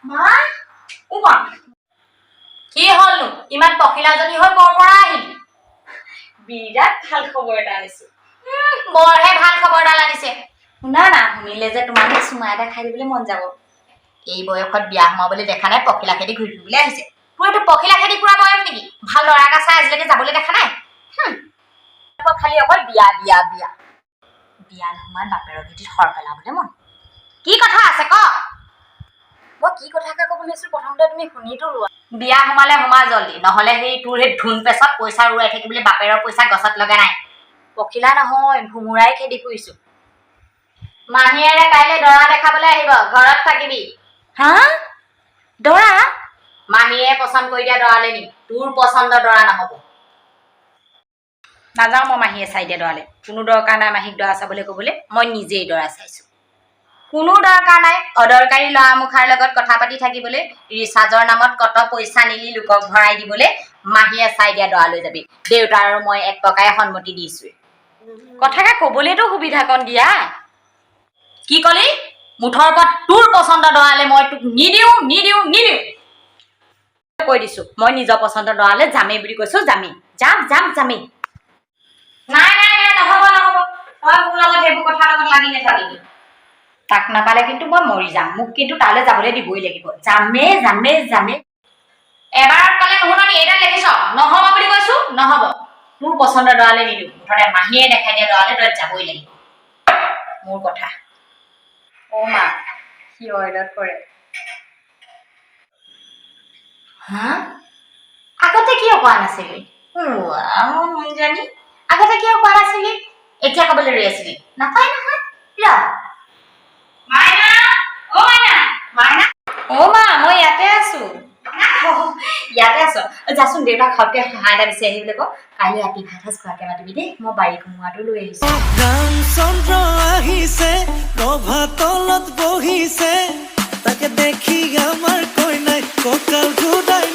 মা, ও মা, কি হ'লনো? ইমান পখিলাজনী হৈ ক'ৰ পৰা আহিলি? বিৰাট ভাল খবৰ এটা আনিছো। বৰহে ভাল খবৰ এডাল আনিছে। শুনা না, শুনিলে যে তোমাক চুমা এটা খাই দিবলৈ মন যাব। এই বয়সত বিয়া সোমাবলৈ দেখা নাই, পখিলা খেদি ঘূৰি ফুৰিবলৈ আহিছে। তোৰ এইটো পখিলা খেদি ফুৰা বয়স নেকি? ভাল ল'ৰা এটা চাই আজিলৈকে যাবলৈ দেখা নাই। আকৌ খালি অকল বিয়া বিয়া বিয়া। বিয়া নোসোমাই বাপেৰৰ ভেটিত সৰ পেলাবলৈ মন। কি কথা আছে ক। মই কি কথাকে ক'বলৈ লৈছো, প্ৰথমতে তুমি শুনিতো লোৱা। বিয়া সোমালে সোমা জল্দি, নহ'লে সেই তোৰ সেই ধুন পেচত পইচা উৰুৱাই থাকিবলৈ বাপেৰৰ পইচা গছত লগা নাই। পখিলা নহয়, ভোমোৰাই খেদি ফুৰিছো। মাহীয়েৰে কাইলৈ দৰা দেখাবলৈ আহিব, ঘৰত থাকিবি। হা, দৰা? মাহীয়ে পচন্দ কৰি দিয়া দৰালৈ নিম, তোৰ পচন্দৰ দৰা নহ'ব। নাযাওঁ মই মাহীয়ে চাই দিয়া দৰালে। কোনো দৰকাৰ নাই মাহীক দৰা চাবলৈ ক'বলৈ, মই নিজেই দৰা চাইছো। কোনো দৰকাৰ নাই অদৰকাৰী ল'ৰা মুখাৰ লগত কথা পাতি থাকিবলৈ। ৰিচাৰ্জৰ নামত কত পইচা নিলি লোকক ভৰাই দিবলৈ। মাহীয়ে চাই দিয়া দৰা লৈ যাবি। দেউতা আৰু মই এক প্ৰকাৰে সন্মতি দিছোৱে। কথাকে ক'বলৈতো সুবিধাকণ দিয়া। কি কলি? মুঠৰ ওপৰত তোৰ পচন্দৰ দৰালে মই তোক নিদিওঁ, নিদিওঁ, নিদিওঁ। কৈ দিছো, মই নিজৰ পচন্দৰ দৰালে যামেই বুলি কৈছো, যামেই, যাম যাম যামেই। নাই নাই নাই, নহ'ব নহ'ব। তই মোৰ লগত সেইবোৰ কথাৰ লগত লাগি নাথাকিবি। তাক নাপালে কিন্তু মই মৰি যাম। মোক কিন্তু তালৈ যাবলৈ দিবই লাগিব। যামেই যামেই যামেই। এবাৰত ক'লে নুশুন নি? এইডাল দেখিছ, নহ'ব বুলি কৈছো, নহ'ব। তোৰ পচন্দৰ দৰালে নিদিওঁ। মুঠতে মাহীয়ে দেখাই দিয়া দৰালে তই যাবই লাগিব। মোৰ কথা। অ' মা, সি অইলত কৰে। হা, আগতে কিয় কোৱা নাছিলি? জানি আগতে কিয় কোৱা নাছিলি? এতিয়া ক'বলৈ ৰৈ আছিলি? নাপায় নহয়, ৰ। মাইনা, অ মাইনা, মাইনা। অ' মা, মই ইয়াতে আছো। ইয়াতে আছ? যাচোন, দেউতাক খাওঁতে হাঁহ এটা বিচাৰি আহিবলৈ ক। কাইলৈ ৰাতি ভাত সাজ খোৱাকে মাতিবি দেই। মই বাৰী কোমোৰাটো লৈ আহিছো। ৰামচন্দ্ৰ আহিছে, ৰভা তলত বহিছে, তাকে দেখি আমাৰ কইনাই কঁকাল ঘূৰাই।